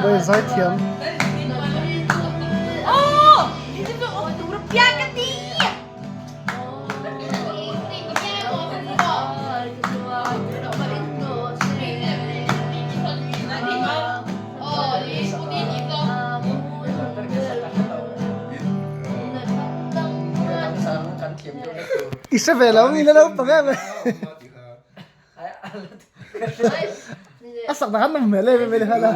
Bai zaithiam. I hre ve lo mi na naupang em e. A sak dan an hmel em em a ni kha la.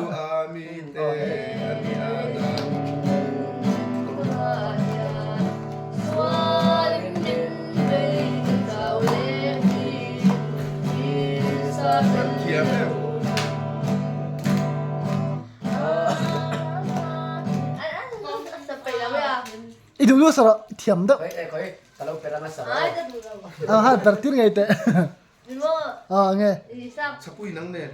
I duh lu sa rawh thiam deuh. Ha tar tir ngei teh. Ah nge. Chapui nang nen.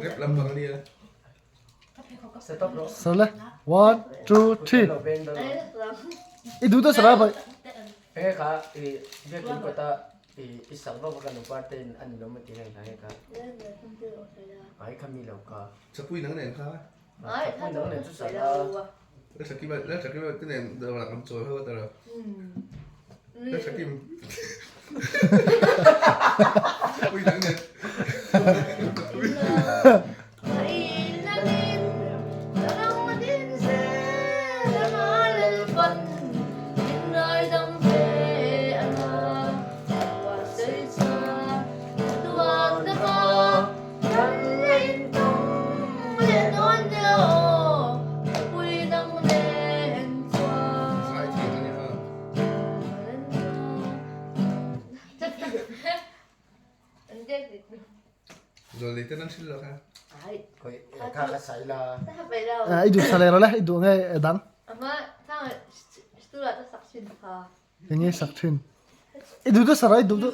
Rep lam bang ania. Sale one two three. I duh ta sara bai. Enge kha i biakin kawta i i sak vak vak a nupa tein an inawm a ti nge kha nge kha ai kha mi lo kha. Chapui nang nen kha. Chapui nang nen chu sa la. Lalthakim Lalthakim te nen dawrah kan chawl ho ta lo. Lalthakim Chapui nang nen. Zaithiam a nia. Zawlei ten an hrilh lo kha. Kha ka sai la. I duh sa le rawh le, i duh nge dang. Enge sak thin. I duh duh sa rawh, i duh duh.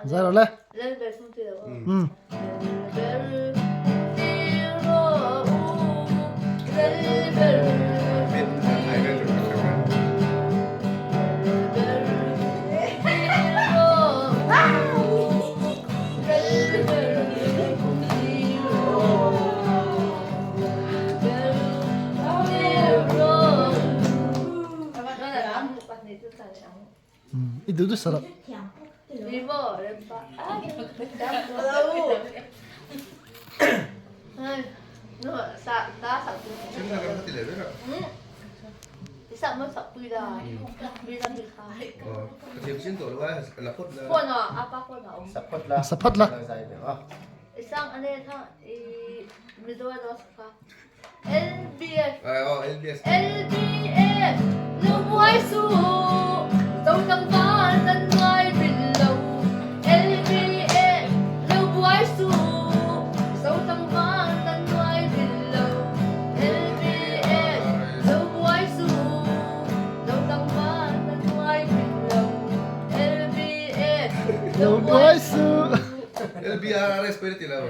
Zai rawh le. Um. I duh duh sa rawh. Saphawt la. Lo buai suh. LBRRS pawh i ti lo.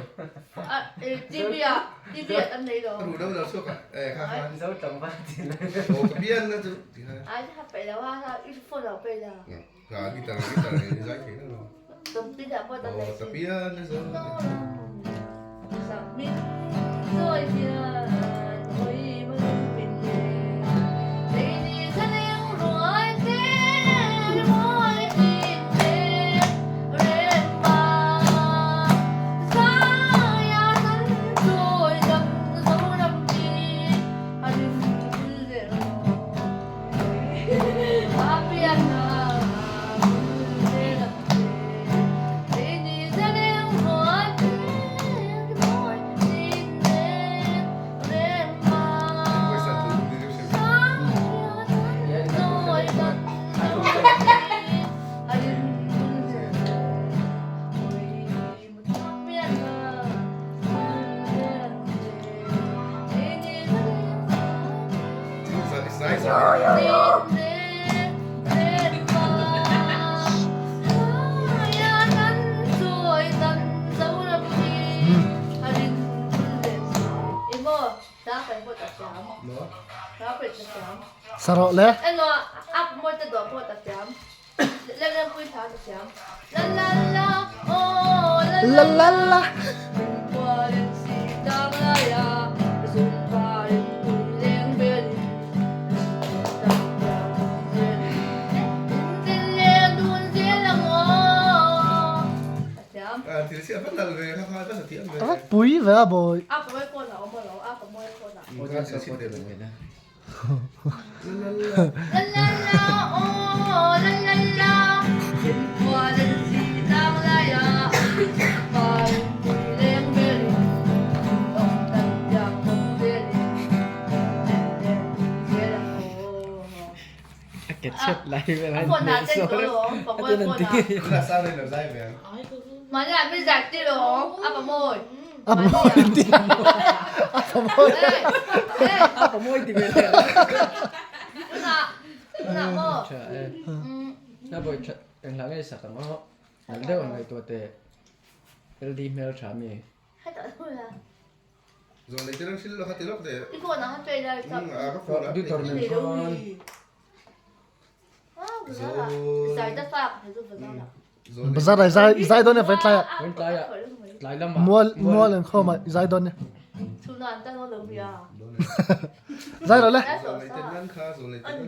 Sa rawh le. La la la. Pui ve a bawi. A mawi ti a mawi. A mawi ti ve le. Na bawi tha eng hla nge sak ang aw. Nal deuh ang ngaihtuah teh. LD hmel tha mi. Dutor nen khan. Bazar ah i zai dawn e vawiin tlai ah. Vawiin tlai ah tlai lam ah. Mual mual an khawm ah i zai dawn e. Zai rawh le.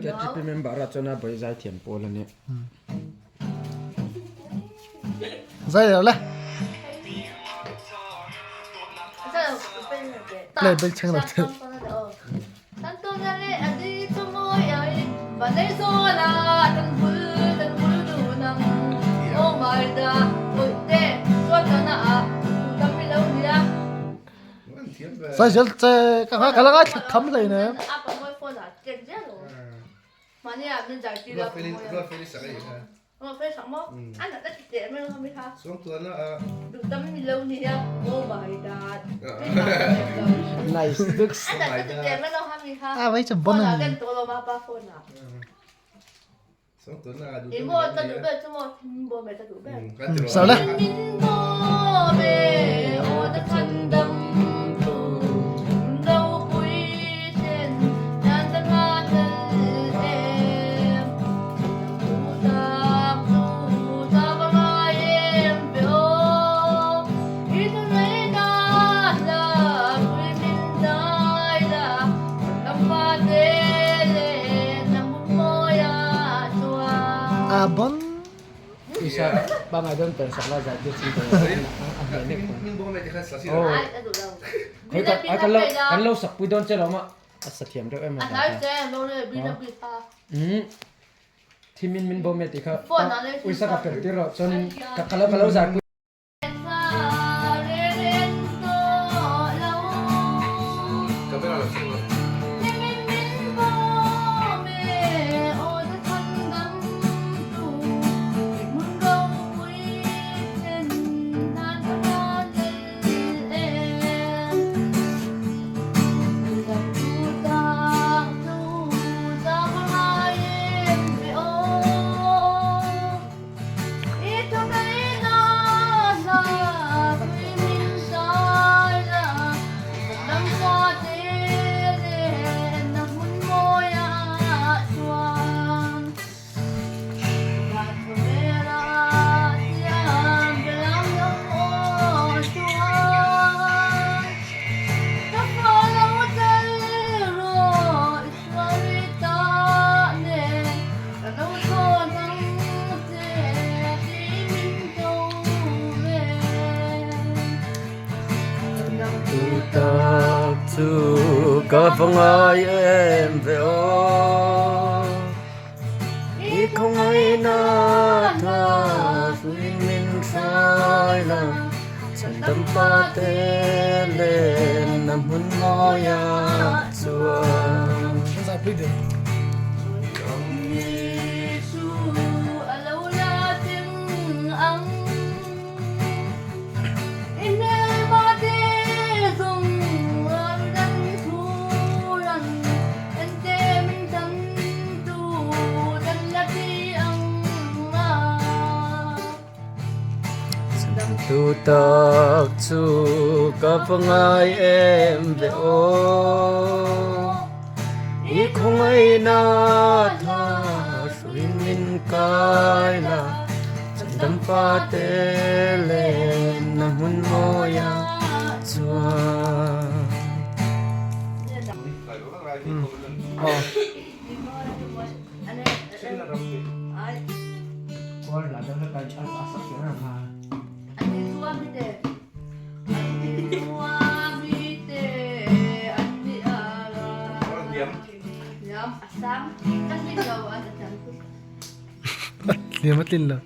KTP member ah chuan a bawi zai thiam pawl a ni. Zai rawh le. Play bel cheng lo te. Zai zel che ka nga ka la ngai thla kham hlei nem. Nice looks. A vai chu bon a ni. Sar le. A bon. Isa pangai don per sak la zai te chin te a hne nek. Oh. Ai kan lo kan lo sak pui don che lo ma. A sa thiam reuh em a Um Thimin min bawm e ti kha uisa ka per tir rawh chuan ka ka lo ka lo zai pui. Tak chu ka va ngai em ve aw I khawngaihna tha hluin min hrai la chhan dam pa te len na hmun mawiah chuan. Tu tak chu ka va ngai em ve aw. I khawngaihna hla hruin min kai la, Chhandam fate lenna hmun mawia chuan. Hliam a tlin lo.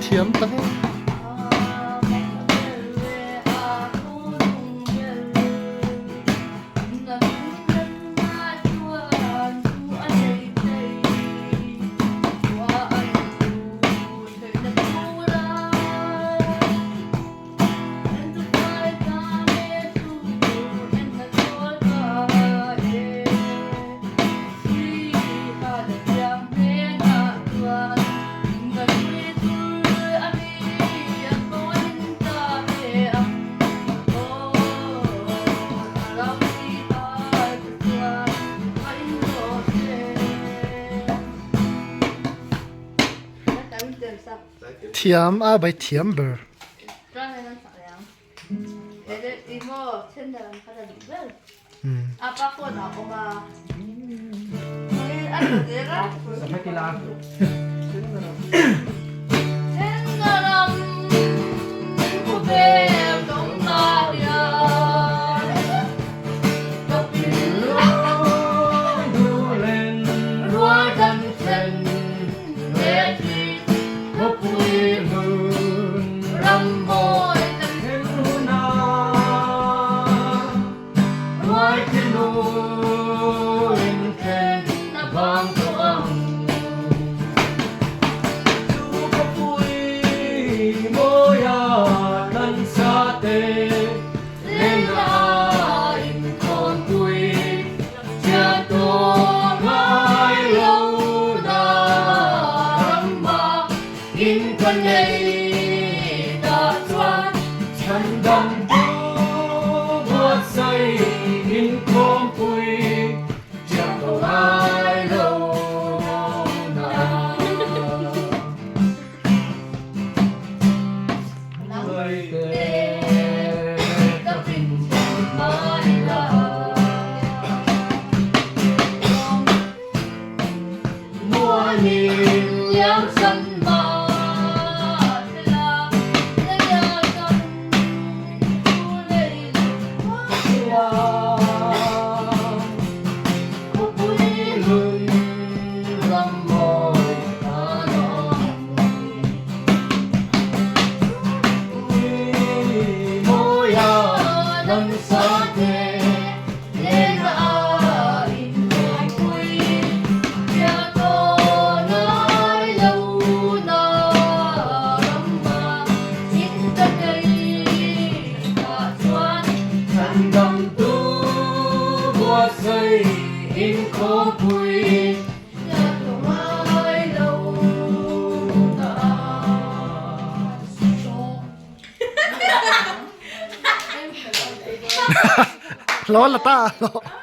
Thiam tak e. Thiam a bai thiam ber. Lo la ta lo.